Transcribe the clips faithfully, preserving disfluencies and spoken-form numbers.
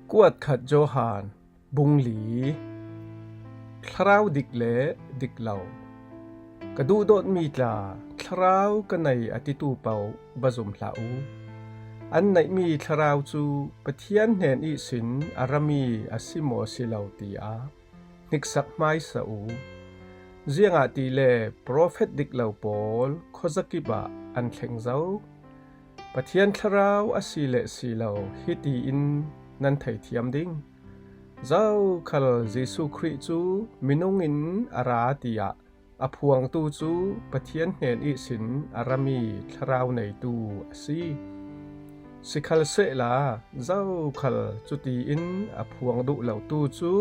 Kuat khat Johan, bung li. Thlarau dik le dik lo. Ka duhdawtmi tla, thlarau ka nei a titu paoh va zum hlah u. An neihmi thlarau cu Pathian hnen ihsin a rami a si maw si lo, tiah hniksak hmaisa u. Ziangahtile profet dik lo pawl khuazakip ah an thleng zo. Pathian thlarau a si le si lo hiti in nan thei thiam ding: zokhal Jesuh Khrih cu minung in a ra tiah a phuangtu cu Pathian hnen ihsin a rami thlarau neitu a si. Sikhalsehla zokhal cuti in a phuang duh lotu cu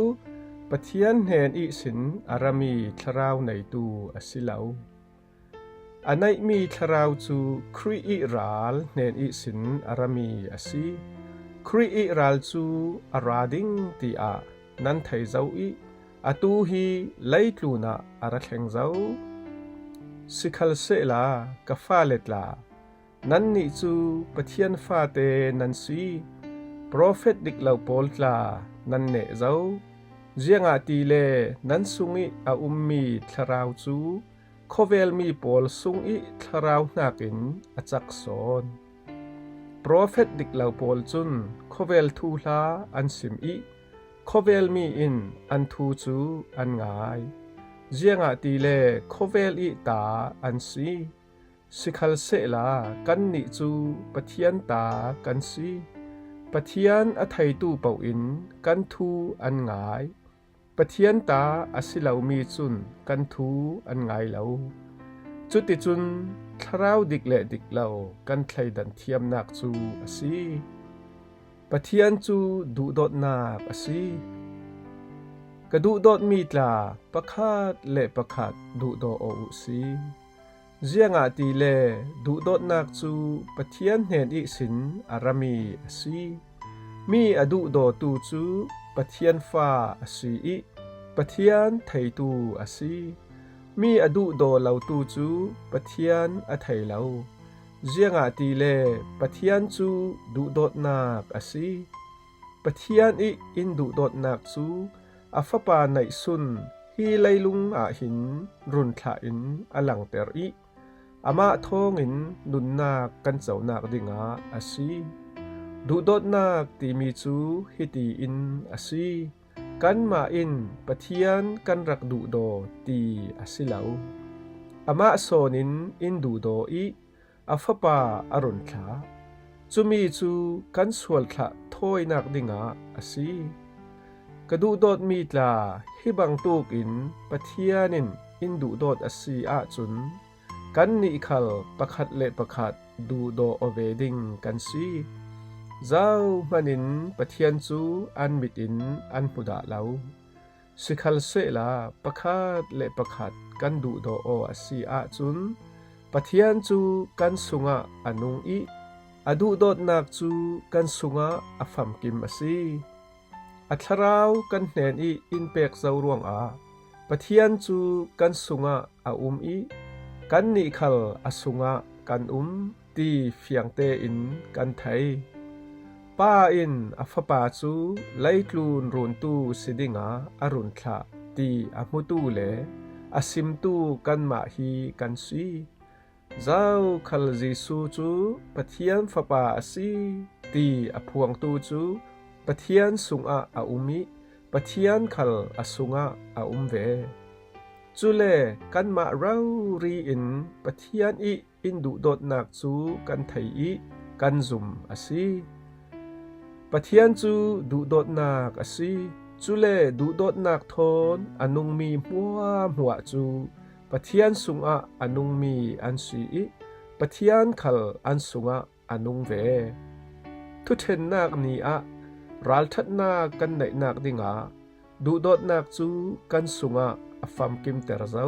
Pathian hnen ihsin a rami thlarau neitu a si lo. A neihmi thlarau cu Khrih ih ral hnen ihsin a rami a si. Khrih ih ral cu a ra ding tiah nan thei zo ih, atu hi leitlun ah a ra thleng zo. Sikhalsehla ka fale tla, nannih cu Pathian fate nan si. Profet dik lo pawl tla nan neh zo. Ziangahtile nan sungih a ummi thlarau cu khawvelmi pawl sungih thlarau hnakin a cak sawn. Profet dik lo pawl cun khawvel thuhla an sim ih, khawvelmi in an thu cu an ngai. Ziangahtile khawvel ih ta an si. Sikhalsehla kannih cu Pathian ta kan si. Pathian a theitu paoh in kan thu an ngai. Pathian ta a si lomi cun kan thu an ngai lo. Cuticun thlarau dik le dik lo kan thleidan thiamnak cu a si. Pathian cu duhdawtnak a si. Ka duhdawtmi tla, pakhat le pakhat duhdaw aw uhsi. Ziangahtile duhdawtnak cu Pathian hnen ihsin a rami a si. Mi a duhdawtu cu Pathian fa a si ih Pathian theitu a si. Mi a duhdaw lotu cu Pathian a thei lo. Ziangahtile Pathian cu duhdawtnak a si. Pathian ih in duhdawtnak cu a Fapa neihsun hi leilung ah hin run thlah in a langter ih, amah thawngin nunnak kan conak dingah a si. Duhdawtnak timi cu hiti in a si: kanmah in Pathian kan rak duhdaw ti a si lo. Amah sawnin in duhdaw ih, a Fapa a run thlah. Cumi cu kan sual thlah thawinak dingah a si. Ka duhdawtmi tla, hi bangtuk in Pathian in in duhdawt a si ahcun, kannih khal pakhat le pakhat duhdaw aw ve ding kan si. Zohman in Pathian cu an mit in an hmu dah lo. Sikhalsehla pakhat le pakhat kan duhdaw aw a si ahcun, Pathian cu kan sungah a nung ih a duhdawtnak cu kan sungah a famkim a si. A thlarau kan hnen ih in pek zo ruangah Pathian cu kan sungah a um ih kannih khal a sungah kan um ti fiang tein kan thei. Pa in a Fapa cu leitlun runtu si dingah a run thlah ti a hmutu le a simtu kanmah hi kan si. Zokhal Jesuh cu Pathian Fapa a si ti a phuangtu cu Pathian sungah a um ih Pathian khal a sungah a um ve. Cule kanmah rori in Pathian ih in duhdawtnak cu kan thei ih kan zum a si. Pathian cu duhdawtnak a si. Cule duhdawtnak thawn a nungmi hmuahhmuah cu Pathian sungah a nungmi an si ih Pathian khal an sungah a nung ve. Thuṭhennak ni ah ralṭhatnak kan neihnak dingah duhdawtnak cu kan sungah a famkimter zo.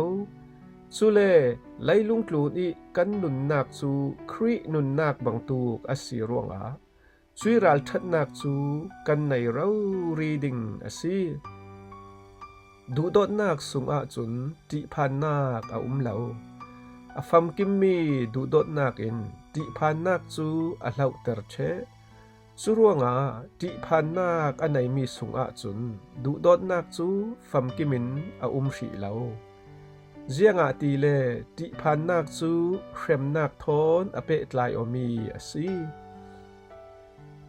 Cule leilung tlun ih kan nunnak cu Khrih nunnak bangtuk a si ruangah cuih ralṭhatnak cu kan nei rori ding a si. Duhdawtnak sungah cun ṭihphannak a um lo. A famkimmi duhdawtnak in ṭihphannak cu a hlohter ṭheh. Curuangah ṭihphannak a neimi sungah cun duhdawtnak cu famkimin a um hrih lo. Ziangahtile ṭihphannak cu hremnak thawn a pehtlai awmi a si.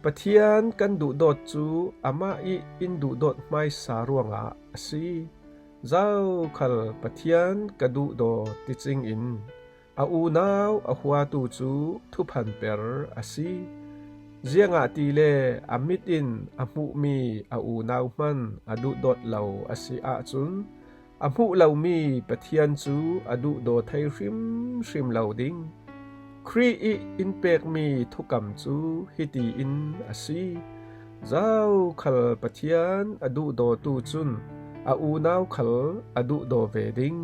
Pathian kan duhdawt cu amah ih in duhdawt hmaisa ruangah a si. Zokhal Pathian ka duhdaw ticingin a unau a huatu cu thuphanper a si. Ziangahtile a mit in a hmuhmi a unau hman a duhdawt lo a si ahcun, a hmuh lomi Pathian cu a duhdaw thei hrimhrim lo ding. Khrih ih in pekmi thukam cu hiti in a si: Zokhal Pathian a duhdawtu cun a unau khal a duhdaw ve ding.